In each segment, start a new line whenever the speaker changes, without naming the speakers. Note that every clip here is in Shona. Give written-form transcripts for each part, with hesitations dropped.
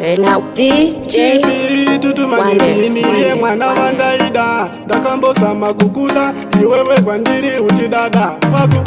Right now, DJ
Tutumanibini iye mwana wandaida, ndakambozama kukuda iwewe kwandiri uchidada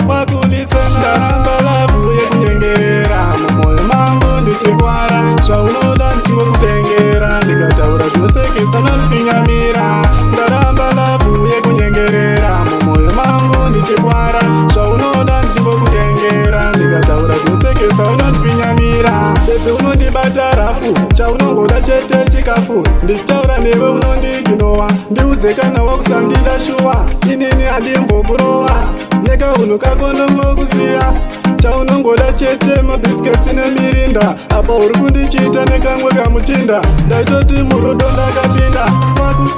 wakulisena. Ndaramba love yekunyengerera, mumwoyo mangu ndichikwara, zvaunoda ndichingokutengera, ndikataura zvinosekesa unondifinyamira. Ndaramba love yekunyengerera, mumwoyo mangu ndichikwara, zvaunoda ndichingokutengera, ndikataura zvinosekesa unondifinyamira. Baby, unondibata rough, chaunongoda chete chikafu. Ndichitaura newe unondiignowa, ndiudze kana wakusandida sure. Inini handimbokurova, nekaunhu kako ndongokusiya. Chaunongoda chete mabhisiketi neMirinda, apa uri kundichita nekamwe kamuchinda. Ndaitoti murudo ndakapinda,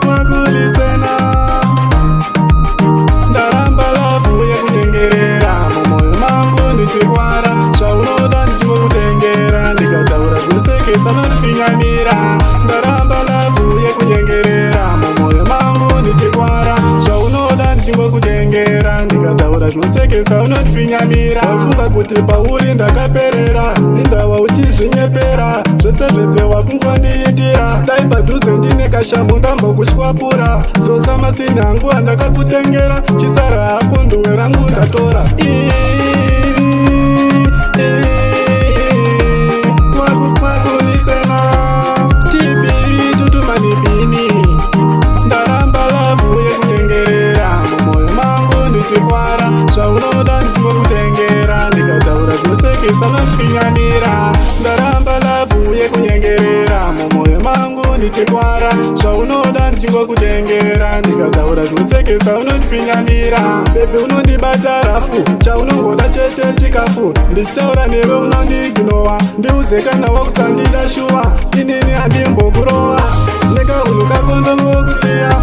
wakulisena. Ndaramba love yekunyengerera, mumwoyo mangu ndichikwara, zvaunoda ndichingokutengera, ndikataura zvinosekesa unondifinyamira. Ndaramba love yekunyengerera, mumwoyo mangu ndichikwara, zvaunoda ndichingokutengera, ndikataura zvinosekesa unondifinyamira. Wafunga kuti pauri ndakaperera, indava uchizvinyepera? Zvese zvese wakungondiitira, dai padhuze ndine kashamhu ndambokushwapura. Dzosa masini angu andakakutengera, chisara hako, nduwe rangu ndatora. Wakulisena tipi tutumanipini. Ndaramba love yekunyengerera, mumwoyo mangu ndichikwara, zvaunoda ndichingokutengera, ndikataura zvinosekesa unondifinyamira. Ndaramba love yekunyengerera, mumwoyo mangu ndichikwara, zvaunoda ndichingokutengera, ndikataura zvinosekesa unondifinyamira. Baby, unondibata rough, chaunongoda chete chikafu. Ndichitaura newe unondiignowa, ndiudze kana wakusandida sure. Inini handimbokurova, nekaunhu kako ndongokusiya.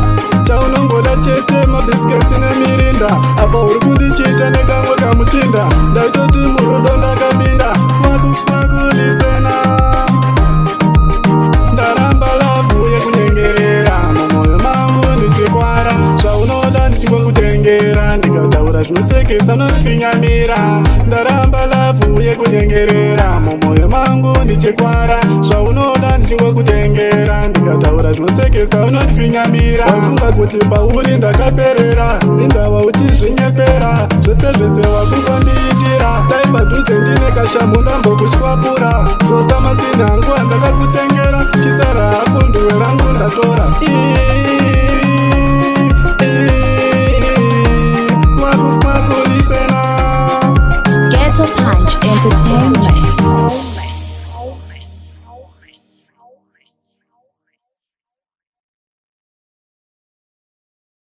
Chaunongoda chete mabhisiketi neMirinda, apa uri kundichita nekamwe kamuchinda. Ndaitoti murudo ndakapinda, wakulisena. Ndaramba love yekunyengerera, mumwoyo mangu ndichikwara, zvaunoda ndichingokutengera, ndikataura zvinosekesa unondifinyamira. Ndaramba love yekunyengerera, mumwoyo mangu ndichikwara, zvaunoda ndichingokutengera, ndikataura zvinosekesa unondifinyamira. Wafunga kuti pauri ndakaperera, indava uchizvinyepera? Zvese zvese wakungondiitira, dai padhuze ndine kashamhu ndambokushwapura. Dzosa masini angu andakakutengera, chisara hako, nduwe rangu ndatora. Wakulisena.
Ghetto Punch Entertainment.